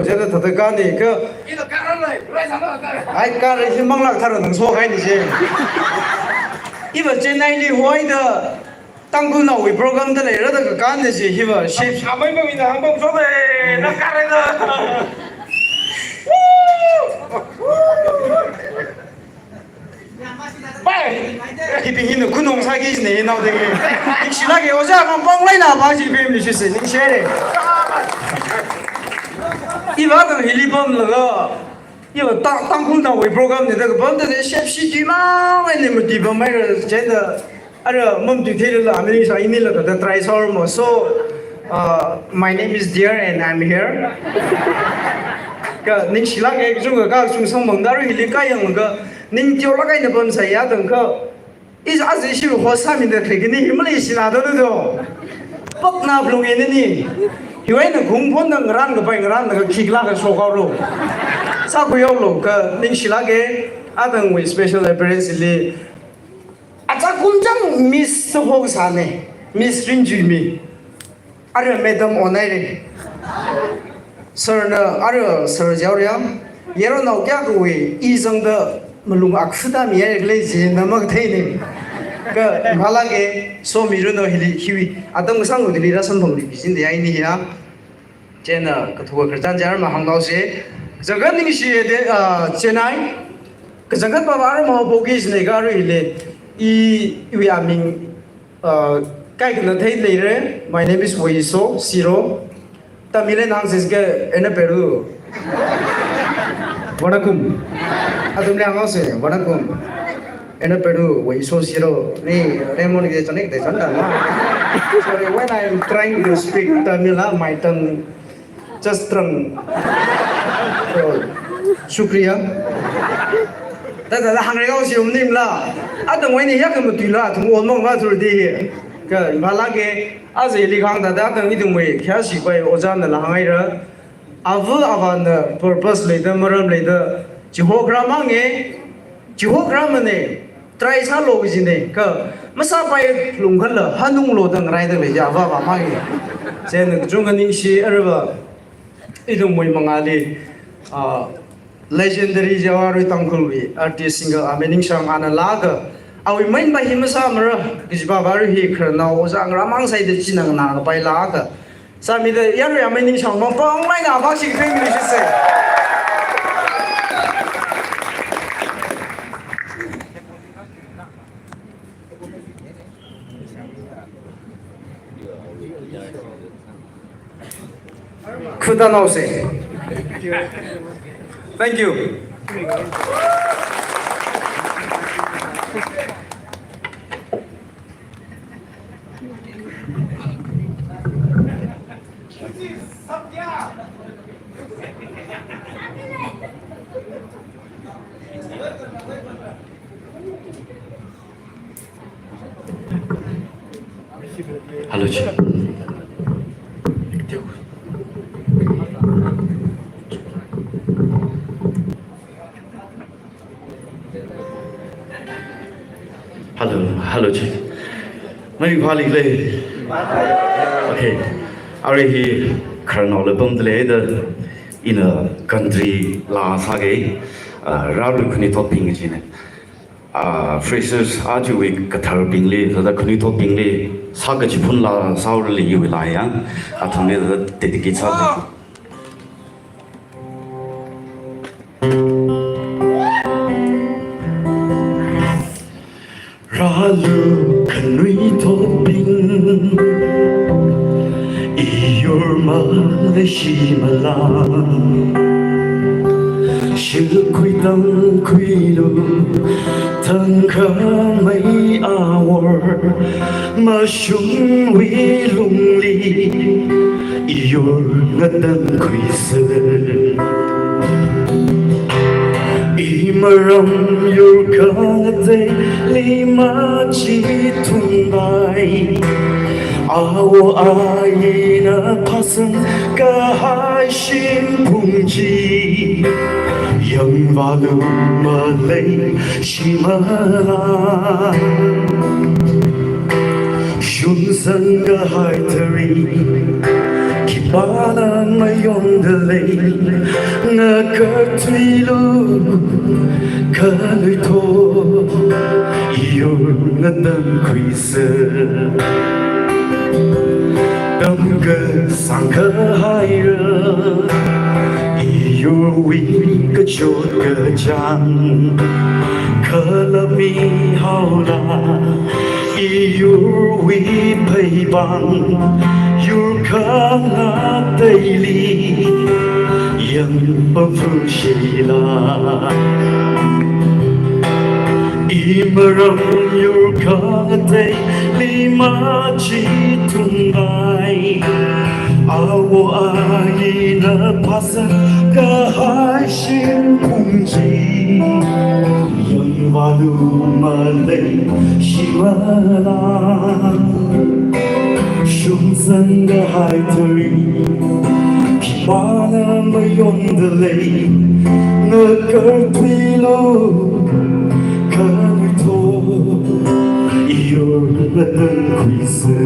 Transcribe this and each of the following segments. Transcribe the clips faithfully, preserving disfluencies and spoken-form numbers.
Jada thāda kāni ka. Ina kāra lai, rai sāma kāra. Ai, kāra hi manglak thāra nang so hai ni je. Iva Chennai li huaida Tangkhulnaowui program da leira da kakān da je hiva ship. Amai mami na hambang so de, na kāra na. Bai! Hibing hina khunong sāki jine nao denge. Ningshilāke ojā ngam pang lai na ba ji family shi se ningshire. Iva da hili pamlaga. Iva Tang-, Tangkhulnaowui program ni da kapam da shep shi tui mang ai ni mati pam mai ra jai da. Ara mamtui theilala, ami ningsha ini la kada try sāra mo. So, uh, my name is Dear and I'm here. Ka ningshilāke kachungkha kachung sangmang da ara hili kayang ka ning teo lak ai na pam sāya dang ka. Is azi shi ho sāmi da kre kini himlei shila da do. Pak na blung ini ni. Hiwai na kung phon da ngaran kapai ngaran da ka khikla ka shokao lo. Sākhuiao lo ka ningshilāke adangwui special appearance li. Acha kumchang Miss Sohong sāne, Miss Rinjuimi. Ara Madam Onaire. Sir na, ara Sir Jaoriam. Yero nao kya kuwi, i zangda malung akfuta mi ai le ji na mak thei ne. Ka, mhala ke, so mi ru no hili, hiwi. Atam sang hili ra san phang li bijin de ai ni ya. Chieina kathuka khararchan chi arma hānghaosa. Kachangkhat ningshi de, ah, Chennai. Kachangkhat pava arma poki jine ka ru hile. I, iwui aming, ah, kaikhana thei leire. My name is Woiso Siro. Tamil li hāngsa ke, ena peru. Vanakkam. Athumli hānghaosa, vanakkam. Ena peru, Woiso Siro, ni Raymond ke chane ke chanda ma. Sorry, when I am trying to speak Tamil, ah, my tongue just drunk. So, shukriya. Da da da hāngrei haosi um nim la. Adang wai ni yak matuila, thum ol mang va thur di. Ka, mhala ke, aze li khang da da dang idung wei, kya si pai, ojā na la hāngngaira. Ava avāna purpose leida, maram leida, chihokhara mange, chihokhara mane, try sālo jine, ka, masāpai lungkhala, hanunglo dang rai dang leija, ava avā mange. Chieina kachungkha ningshi arva, idungwui mangāli, ah, legendary Jawa Rui Tangkhulwui artist singer amei Ningshang ana laga, awui main ba hi masāmara, kajiva va ru hi khararnao, ojā ngarā mang sai de chinang na kapai laga, sāmida yarui amei Ningshang mang pang lai na ba shi family shi se. Khuta naosa. Thank you. Hello, chi. Hello, hello, chi. Mai phali le. Okay. Arui hi khararnao le pam le da ina country la sāke, ah, Rarui Khanuithotbing jine. Ah, freshers aja wui katharbingli, thāda khanuithotbingli, sākachiphun la, sāurali iwui la ya, athumli thāda dedicate sā. Rarui Khanuithotbing, iyur maleshi mala. Shilkhui tangkhuilu, thangkhamei awor, mashungwui lungli, iyur ngatangkhuisa. Imaram yur khangateili machithungpai. Awo ayina phasang kahai shimphung chi, yangvalu maleishi mala. Shunzang kahai tari, khip Khipāna mayonda lei, ngakarthuilu, khanuithot, iyur ngatangkhuisa. Tamkasang kahaira, iyurwui kachot kachāng, kala mihaola, iyurwui pheipāng, yur khangateili yangpamphungshila. Imaram yur khangateili machithungmei, awo ayina phāsang kahai shimkhur chi, yangvālu maleishimala. Shumsang kahai tharin, khipāna mayonda lei, ngakarthuilu, khanuithot, iyur ngatangkhuisa.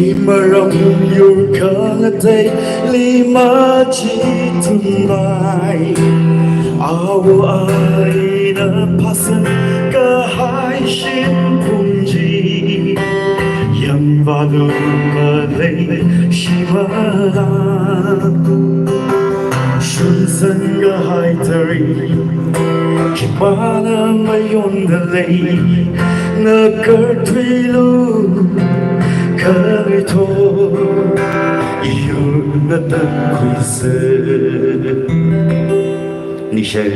Imaram yur khangateili machithungmei, awo ayina phāsang kahai shimkhur chi, yangvālu maleishimala. Shumsang kahai tharin, khipāna mayonda lei, ngakarthuilu, khanuithot, iyur ngatangkhuisa. Ningshai.